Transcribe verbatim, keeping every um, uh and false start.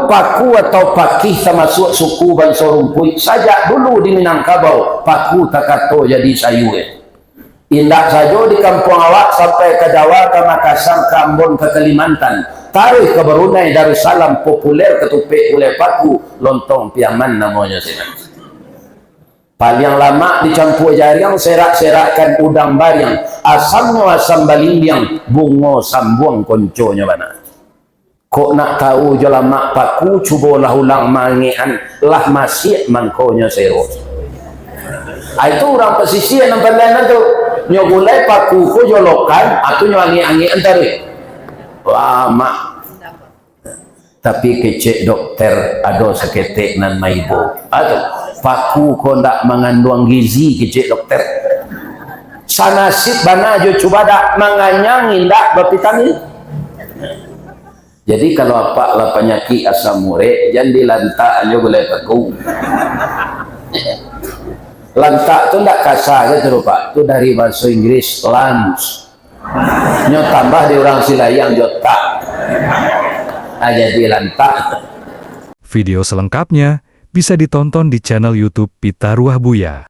Paku atau pakih tamasuak suku banso rumpuik. Sajak dulu di Minangkabau, paku takato jadi sayua. Indak sajo di kampuang awak, sampai ka Jawa, ka Makassar, ka Ambon, ka Kalimantan, taruih ka Brunei Darussalam, populer katupek gulai paku, lontong Piaman namonyo sinan. Paliang lamak dicampua jariang, serak-serakkan udang bariang, asamnyo asam balimbiang, bungo sambuang konconyo bana. Kok nak tau jo lamak paku, cubolah ulang maangekan, lah masiak mangkonyo sero. Ah, itu urang pasisia nan pandai nan tu. Nyo gulai paku ko jolokan, atu nyo angek-angek antar. Lamak. Tapi kecek dokter, ado saketek nan maibo. Atu, paku ko ndak manganduang gizi, kecek dokter. Sanasib bana jo cubadak, manganyang indak bavitamin. Jadi, kalau apak lah panyakik asam urek, jan dilantak jo gulai paku. Lantak tu ndak kasa gitu, Pak. Tu dari bahasa Inggris, lunch. Nyo tambah di urang Silayang jo tak. Ah, jadi lantak. Video selengkapnya bisa ditonton di channel YouTube Pitaruah Buya.